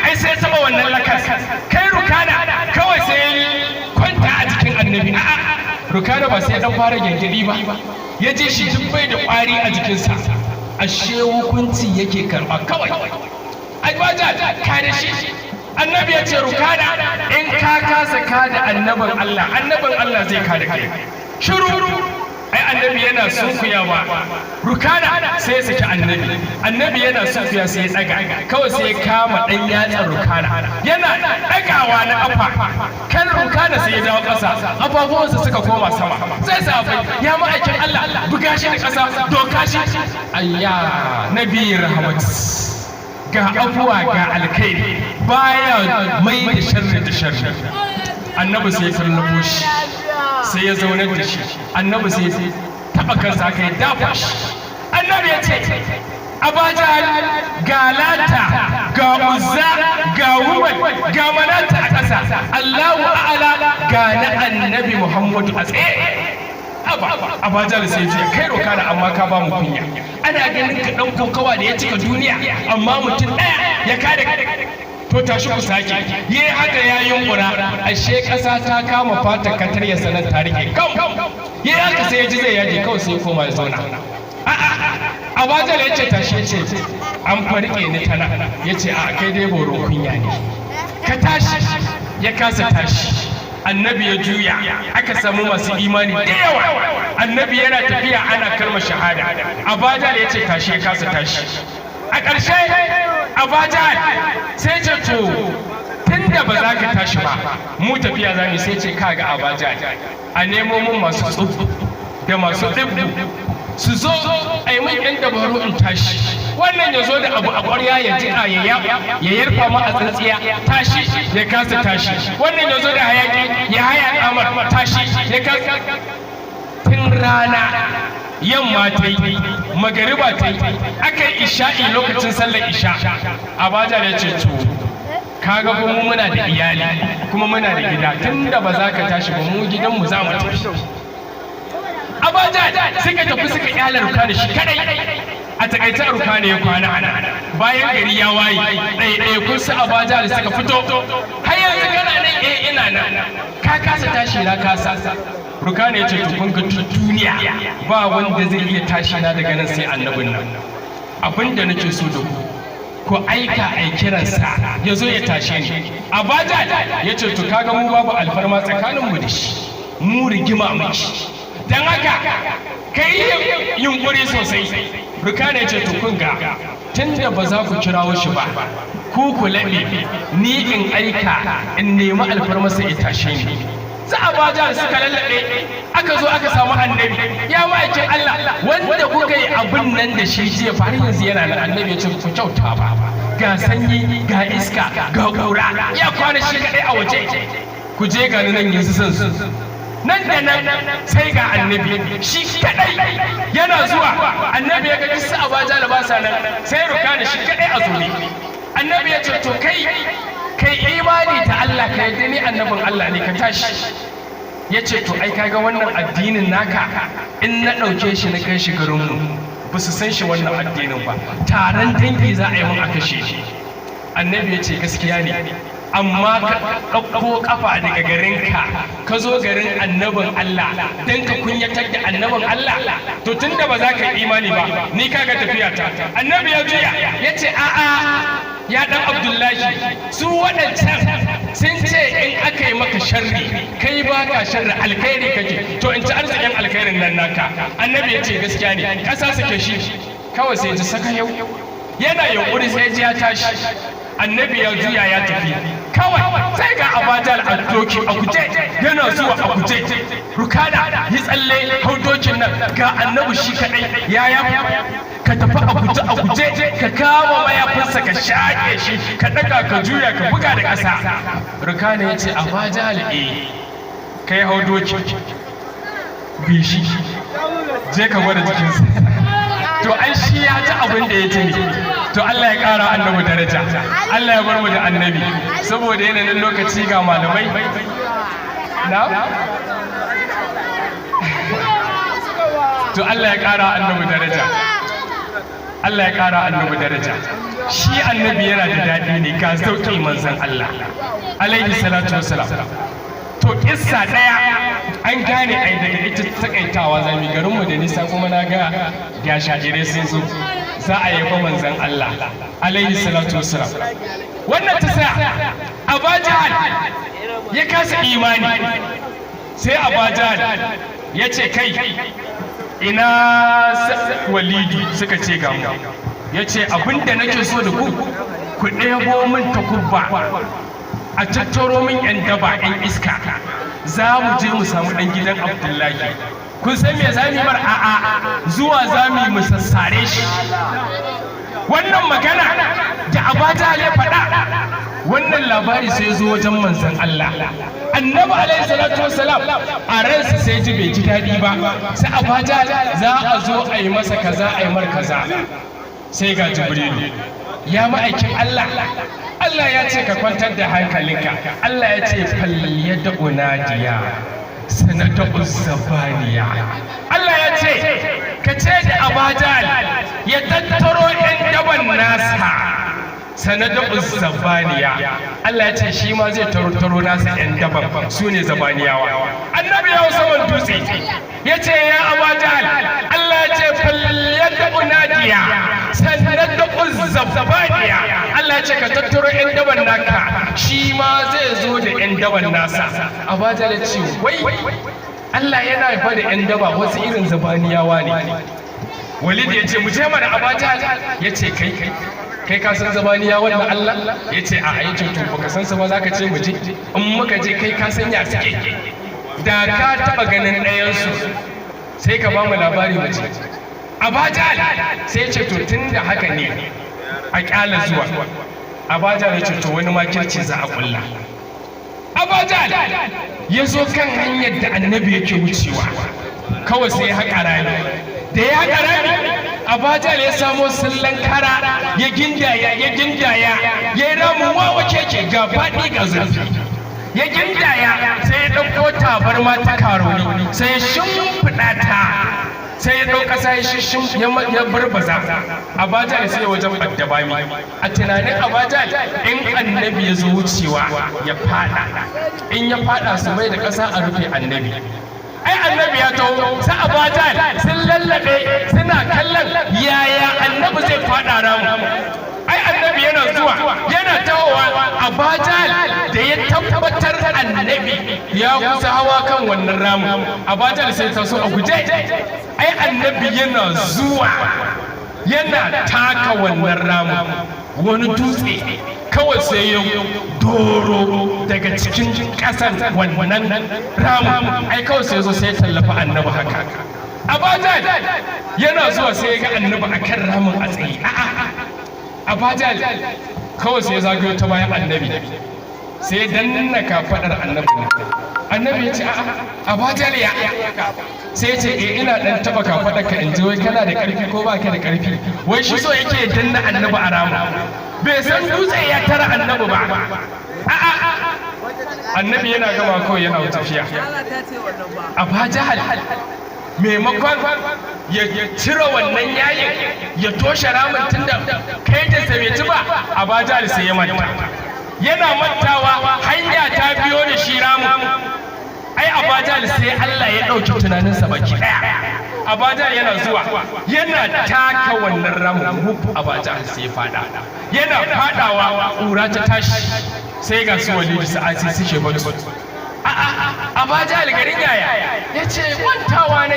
Ai sai taba wannan lakar. Kai Rukana, kawai sai kwanta a jikin Annabi. A'a, Rukana ba sai dan fara gyangyaɗi ba, ya ji shi duk bai da ƙwari a jikinsa. Ashe hukunci yake karɓa kawai. Abaja, ka da shi. Annabi ya ce, "Rukana, in ka kasa ka da annabin Allah, annabin Allah zai ka da kai." Shiru. Ai Annabi yana sunkuyawa, Rukana sai ya saki Annabi. Annabi yana sunkuya, sai ya daga, kawai sai ya kama dan yatsan Rukana. Yana dagawa na kafa kan Rukana, sai ya dawo ƙasa, ababuwansa suka koma sama. Sai sahabbai, "Ya ma'aikin Allah, buga shi da ƙasa, doka shi." Ayya, nabi rahmat, ga afuwa, ga alkhairi, baya mai da sharri da sharri. Annabi sai ya tallafo shi, sai ya zaunar da shi. Annabi sai ya taba kansa, aka yi dafa shi. Annabi ya ce, "Abaja, ga Lata, ga Uzza, ga Hubal, ga Manata a ƙasa, Allahu a'ala, ga na Annabi Muhammadu a tsaye." Abaja sai ce, "Kai Rukana, amma ka ba mu kunya. Ana ganin ka dan kokawa da ya cika duniya, amma mutum ɗaya ya kada. To tashi ku sake yi." Haka ya yunkura, ashe ƙasa ta kama fata katar ya sanar ta rike kam. Yi haka, sai ya ji zai yaje, kawai sai ya koma ya zauna. Abaja ya ce, "Tashi." Ya ce, "An farke ni tana." Ya ce, "A kai dai boron kunya ne, ka tashi." Ya kasa tashi. Annabi ya juya, aka samu masu imani da yawa. Annabi yana tafiya ana kalmar shahada. Abaja ya ce, "Tashi." Ya kasa tashi. A ƙarshe Abaja sai ce, "To, tunda ba za ka tashi ba, mu tafiya za mu." Sai ce, "Kaga Abaja, a nemo mun masu tsubbu da masu ɗibbu, su zo a yi min yan dabaru in tashi." Wannan ya zo da abu a ƙwarya, ya jiƙa, ya yarfa ma a tsintsiya, tashi, ya kasa tashi. Wannan ya zo da hayaƙi, ya haya kamar, tashi, ya kasa. Tun rana yamma ta yi, magariba ta yi, aka yi isha'i. Lokacin sallar isha, Abaja ya ce, "To, kaga fa mu muna da iyali kuma muna da gida. Tunda ba za ka tashi ba, mu gidanmu za mu tafi." Abaja suka tafi, suka kyale Rukana shi kadai. A takaice, Rukana ya kwana ana. Bayan gari ya waye, ɗaiɗaikun su Abaja da suka fito, "Har yanzu kana nan?" "Eh, ina nan." "Ka kasa tashi?" "Na kasa." Rukana ya ce, "To, kun ga duniya ba wanda zai iya tashi na daga nan sai annabin nan. Abin da nake so da ku, ku aika a kiransa ya zo ya tashe ni." Abaja ya ce, "To, kaga mu babu alfarma tsakaninmu da shi, mu rigima muke, don haka kai yunkuri sosai." Rukana ya ce, "To, kun ga tunda ba za ku kirawo shi ba, ku ku laɓe, ni in aika in nemi alfarmasa ya tashe ni." Za a baja suka lallaɓe, aka zo aka samu Annabi. "Ya ma'aikin Allah, wanda kuka yi abin nan da shi jiya fa har yanzu yana nan." Annabi ya ce, "Ku kyauta ba, ga sanyi, ga iska, ga ƙura, ya kwana shi kaɗai a waje. Ku je, ga nan yanzu san su." Nan da nan sai ga Annabi shi kadai yana zuwa. Annabi ya ga duk su Abaja da ba sa nan, sai Rukana shi kadai a zaune. Annabi ya ce, "To, kai kai imani ta Allah, ka yadda ni annabin Allah ne, ka tashi." Ya ce, "To, ai kaga wannan addinin naka, in na ɗauke shi na kai shi garinmu, ba su san shi wannan addinin ba, taron dangi za a yi mun a kashe shi." Annabi ya ce, "Gaskiya ne, amma ka ɗauko ƙafa daga garinka ka zo garin annabin Allah don ka kunyatar da annabin Allah. To, tunda ba za ka yi imani ba, ni kaga tafiya ta." Annabi ya juya ya ce, "A'a, ya dan Abdullahi, su waɗancan sun ce in aka yi maka sharri, kai ba ka sharri, alkhairi kake. To, in ci arzikin alkhairin nan naka." Annabi ya ce, "Gaskiya ne, ƙasa suke shi." Kawai sai ji saka yau yana yunkuri, sai ji ya tashi. Annabi ya juya ya tafi. Kawai sai ga Abajal a doki a guje, yana zuwa a guje. "Rukana, yi tsalle, hau dokin nan, ga Annabi shi kadai. Ya ya ka tafi a guje a guje, ka kama mayafinsa, ka shaƙe shi, ka ɗaga, ka juya, ka buga da ƙasa." Rukana ya ce, "Abajal, eh, kai hau doki, bi shi, je ka gwada jikinsa." To, ai shi ya ji abin da ya ce ne. To, Allah ya ƙara Annabi daraja, Allah ya bar mu da Annabi. Saboda yanayin lokaci, ga malamai na. To, Allah ya ƙara Annabi daraja, Allah ya ƙara Annabi daraja. Shi annabi yana da daɗi ne, ga sauƙi manzon Allah alaihi salatu wassalam. To, kissa ɗaya an gane ai, daga ita takaitawa zami garinmu da nisa, kuma na ga ga sha'irai sun zo za a yaba manzon Allah alaihi salatu wassalam. Wannan ta sa Aba Jahal ya kasa imani. Sai Aba Jahal ya ce, "Kai, ina Walidu?" Suka ce, "Ga mu." Ya ce, "Abinda nake so da ku, ku ɗebo min takubba, a tattaro min 'yan daba, 'yan iska. Za mu je mu samu ɗan gidan Abdullahi. Kun san me za mu yi mar? A'a, zuwa za mu yi mu sassare shi." Wannan magana da Abaja ya faɗa, wannan labari sai zo wajen manzon Allah. Annabi alaihi salatu wassalam a ransa sai ji bai ji daɗi ba. Sai Abaja za a zo a yi masa kaza, a yi mar kaza. Sai ga Jibrilu: "Ya ma'aikin Allah, Allah ya ce ka kwantar da hankalinka. Allah ya ce falyad'u nadiya sanad'u zabaniya. Allah ya ce ka ce da Abajal ya tattaro 'yan daban nasa, sanad'u zabaniya. Allah ya ce shi ma zai taro nasa 'yan daban, su ne zabaniyawa." Annabi ya saman dutse ya ce, "Ya Abajal, Allah ya ce falyad'u nadiya sanad'u zabaniya. Allah ya ce ka tattaro 'yan daban naka, shi ma zai zo da 'yan daban nasa." Abajal ya ce, "Wai Allah yana fa da 'yan daba, wasu irin zabaniyawa ne?" Walid ya ce, "Mu je mana." Abajal ya ce, "Kai kai, ka san zabaniya wannan Allah?" Ya ce, "A." Ya ce, "To, baka san su ba zaka ce mu je? In muka je, kai ka san ya suke? Da ka taba ganin ɗayan su, sai ka ba mu labari mu je." Abajal sai ya ce, "To, tun da haka ne, a kyala zuwa." Abajal ya ce, "To, wani makirci za a kulla." Abajal ya zo kan hanyar da annabi yake wucewa, kawai sai ya haƙa rami. Da ya haƙa rami, Abajal ya samo sillan kara, ya gindaya, ya gindaya, ya yi ramin wawa keke, ga faɗi ga zurfi. Ya gindaya, sai ya ɗauko tabarma ta karoni, sai ya shimfiɗa ta, sai ya ɗau ƙasa ya shishin ya barbaza. Abajal sai wajen ɓaddabami. A tunanin Abajal, in annabi ya zo wucewa ya faɗa, in ya faɗa, su mai da ƙasa a rufe annabi. Ai annabi ya taho, sai Abajal sun lallabe suna kallon yaya annabi zai faɗa ramu. Ai annabi yana zuwa, yana tahowa, Abajal da ya tabbatar annabi ya kusa hawa kan wannan ramin, Abajal sai taso a guje. Ai annabi yana zuwa, yana taka wannan ramin, wani dutse kawai sai ya doro daga cikin ƙasan wannan ramin. Ai kawai sai zo sai ya tallafa annabi haka. Abajal yana zuwa, sai ya ga annabi akan ramin a tsaye. A'a, Abajal kawai sai ya zagayo ta bayan annabi, sai ya danna kafaɗar annabi. Annabi ya ce, "A'a, Abajal, ya?" Sai ya ce, "Eh, ina dan taba kafaɗar ka in ji wai kana da ƙarfi ko ba ka da ƙarfi." Wai shi so yake danna annabi a ramu, bai san dutse ya tara annabi ba. A'a, annabi yana gama kawai yana tafiya. Abajal maimakon ya cire wannan yayin ya toshe ramin, tunda kai da bai ci ba, Abajal sai ya manta. Yana mantawa, hanya ta biyo da shi ramin. Ai Abajal sai Allah ya ɗauki tunaninsa baki ɗaya. Abajal yana zuwa, yana taka wannan ramin, wuf, Abajal sai ya fada. Yana fadawa, ƙura ta tashi, sai ga su Walidu Sa'asi suke batu. A'a, Abajal, garin yaya? Ya ce, "Mantawa ne,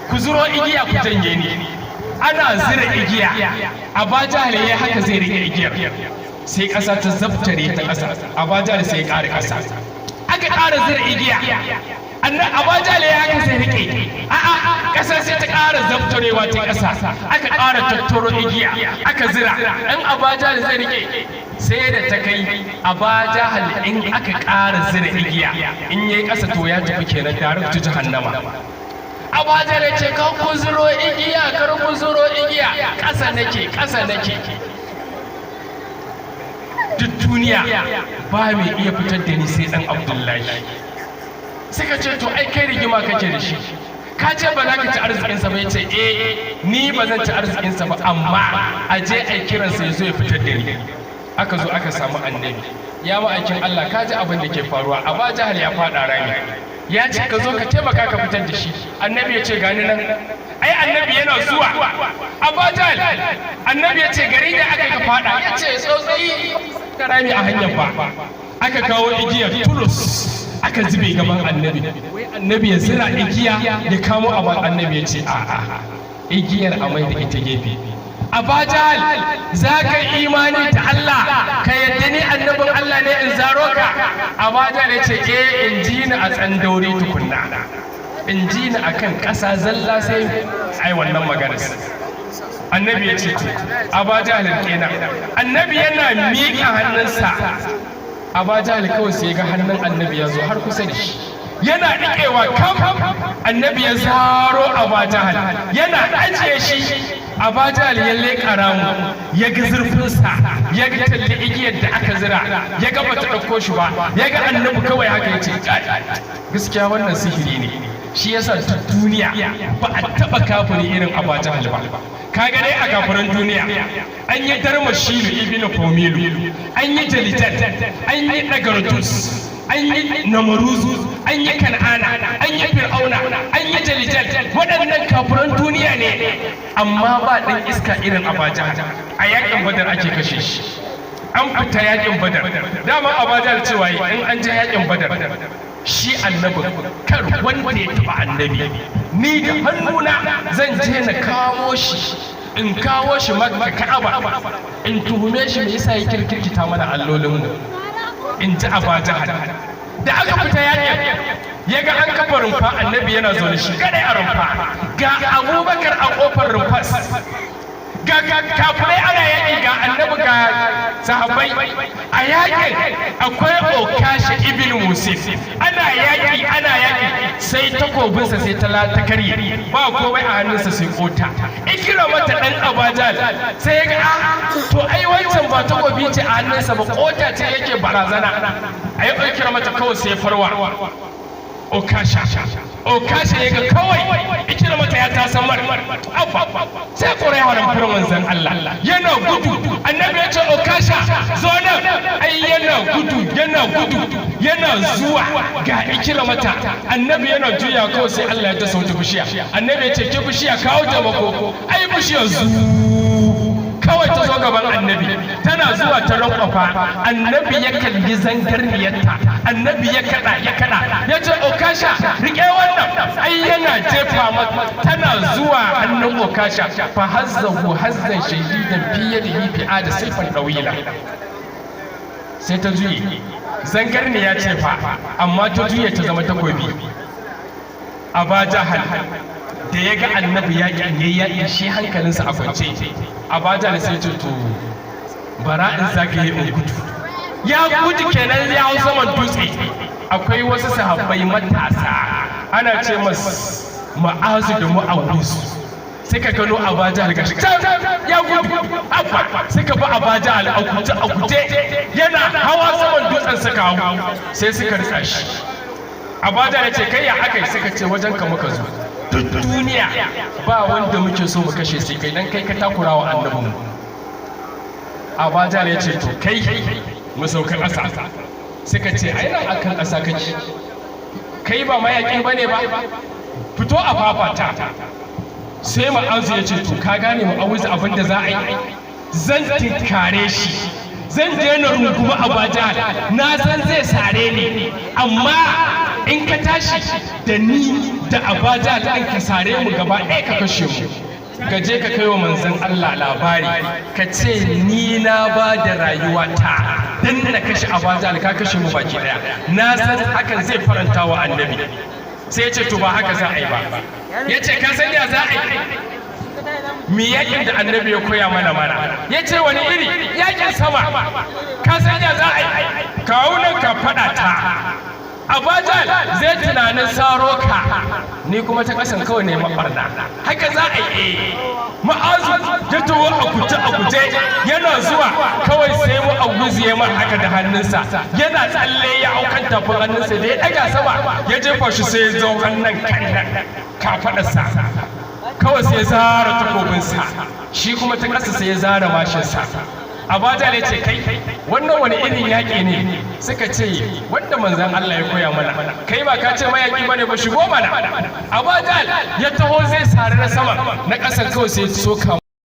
ku zuro igiya ku janye ni." Ana zira igiya, Abajal ya haka zai rike igiyar, sai ƙasa ta zabtare ta ƙasa. Abajal sai ya ƙara ƙasa. Aka ƙara zira igiya, annan Abajal ya haka sai rike, a'a, ƙasa sai ta ƙara zabtarewa ta ƙasa. Aka ƙara tattaro igiya, aka zira. In Abajal zai rike, sai da ta kai Abajal in aka ƙara zira igiya, in yayi ƙasa, to ya tafi kenan, direct to jahannama. Abajal ya ce, "Kar ku zuro igiya, kar ku zuro igiya, ƙasa nake, ƙasa nake. Duk duniya ba mai iya fitar da ni sai dan Abdullahi." Suka ce, "To, ai kai rigima kake da shi." Ka ce ba za ka ci arzikinsa ba. Ya ce, "Eh, ni ba zan ci arzikinsa ba, amma a je a kiransa ya zo ya fitar da ni." Aka zo aka samu Annabi. "Ya ma'aikin Allah, ka ji abin da ke faruwa. Aba Jahal ya faɗa rami, ya ce ka zo ka taimaka ka fitar da shi." Annabi ya ce, "Gani nan." Ai Annabi yana zuwa, "Aba Jahal!" Annabi ya ce, "Gari da aka ka faɗa?" Ya ce, "Tsautsayi da rami a hanyar ba." Aka kawo igiyar tulus, aka zube gaban Annabi. Wai Annabi ya zira igiya ya kamo abu. Annabi ya ce, "A'a, igiyar a mai da ita gefe. Abajal, za ka yi imani da Allah, ka yadda ni annabin Allah ne, in zaro ka?" Abajal ya ce, "Eh, in ji ni a tsandauri tukunna, in ji ni akan ƙasa zalla, sai ai wannan maganar." Annabi ya ce, "To, Abajal, kenan." Annabi yana miƙa hannunsa, Abajal kawai sai ga hannun Annabi ya zo har kusa da shi, yana riƙewa kam. Annabi ya zaro Abajal, yana ajiye shi. Abajal ya leƙa ramu, ya ga zurfinsa, ya ga talli igiyar da aka zira, ya ga bata ɗauko shi ba, ya ga Annabi kawai haka, ya ce, "Gaskiya wannan sihiri ne." Shi yasa duk duniya ba a taɓa kafiri irin Abajal ba. Kaga dai a kafiran duniya an yi Darmashilu ibn Fomilu, an yi Jalijan, an yi Dagartus, an yi Namaruzu, an yi Kan'ana, an yi Fir'auna, an yi Jalijal. Waɗannan kafiran duniya ne, amma ba ɗan iska irin Abaja. A yakin Badar ake kashe shi. An fita yakin Badar, dama Abaja cewa in an je yakin Badar, shi Annabi, kar wanda ya taɓa Annabi, ni da hannuna zan je na kawo shi, in kawo shi Makka, Ka'aba, in tuhume shi me yasa ya kirkita mana allolinmu, in ji Aba Jahal. Da aka fita yakin, ya ga an kafa rumfa, Annabi yana zaune shi kadai a rumfa, ga Abubakar a kofar rumfas, ga kafirai ana yaƙi, ga Annabi, ga sahabbai. A yaƙin akwai Okashi ibn Musif. Ana yaƙi, ana yaƙi, sai takobinsa sai ta karye, ba komai a hannunsa sai kota. Ikira mata dan Abajal sai ya ga, "A to, ai wancan ba takobi ce a hannunsa ba, kota ce yake barazana." Ai Ikira mata kawai sai farwa Okasha. Okasha ya ga kawai Ikira mata ya tasan mar abba, sai kore haram furin manzon Allah, yana gudu. Annabi ya ce, "Okasha, zo nan." Ai yana gudu, yana gudu, yana zuwa ga Ikira mata. Annabi yana juya, kawai sai Allah ya dasa wata bishiya. Annabi ya ce, "Ke bishiya, kawo taimako." Ai bishiyar zu kawai ta zo gaban Annabi, tana zuwa ta rankwafa. Annabi ya kalli zangarniyarta, Annabi ya kada, ya kada, ya ce, "Okasha, rike wannan." Ai yana jefa mata, tana zuwa hannun Okasha, fa hazzahu hazzan shadidan fi yadihi fi da sayfan dawila. Sai ta juye, zangarniya ce fa, amma ta juye ta zama takobi. Aba Jahal da ya ga Annabi yaƙin ya yaƙi shi, hankalinsa a kwance. Aba Jahal sai ce, "To, bara in zagaye in gudu." Ya gudu kenan, ya hau saman dutse. Akwai wasu sahabbai matasa, ana ce mas Ma'azu da Mu'awwisu. Suka gano Aba Jahal gashi can ya gudu abba, suka bi Aba Jahal a guje a guje, yana hawa saman dutsen suka hau, sai suka ritsa shi. Aba Jahal ya ce, "Kai, ya aka yi?" Suka ce, "Wajen ka muka zo. Duk duniya ba wanda muke so mu kashe sai kai, dan kai ka takura wa annabinmu." Aba Jahal ya ce, "To kai, mu sauka ƙasa." Suka ce, "Ai nan akan ƙasa kake, kai ba mayaƙi bane ba, fito a fafata." Sai Ma'azu ya ce, "To, ka gane Mu'awizu, abin da za a yi, zan tinkare shi, zan je na rungumi Abajal. Na san zai sare ni, amma in ka tashi da ni da Abajal ɗin, ka sare mu gaba ɗaya, ka kashe mu. Ka je ka kai wa manzon Allah labari, ka ce ni na ba da rayuwata dan na kashe Abajal, ka kashe mu baki ɗaya. Na san hakan zai faranta wa Annabi." Sai ya ce, "To, ba haka za a yi ba." Ya ce, "Ka san ya za a yi? Mi yakin da Annabi ya koya mana." Ya ce, "Wani iri yakin sama?" "Ka san ya za a yi? Kawo nan ka faɗa ta. Abajal zai tunanin saro ka. Ni kuma ta ƙasan kawai ne maɓarna. Haka za a yi. Ma'azu ya taho a guje a guje, yana zuwa kawai sai Mu'awwizu ya man haka da hannunsa. Yana tsalle ya hau kan tafin hannunsa, da ya ɗaga sama ya jefa shi, sai ya zo hannun kan nan kafaɗarsa. Kawai sai ya zara takobinsa, shi kuma ta ƙasa sai ya zara mashinsa. Abaja ne ce, "Kai, wannan wani irin yaƙi ne?" Suka ce, "Wanda manzan Allah ya koya mana. Kai ba ka ce mayaƙi bane ba? Shigo mana." Abajal ya taho zai sari na sama, na ƙasan kawai sai soka.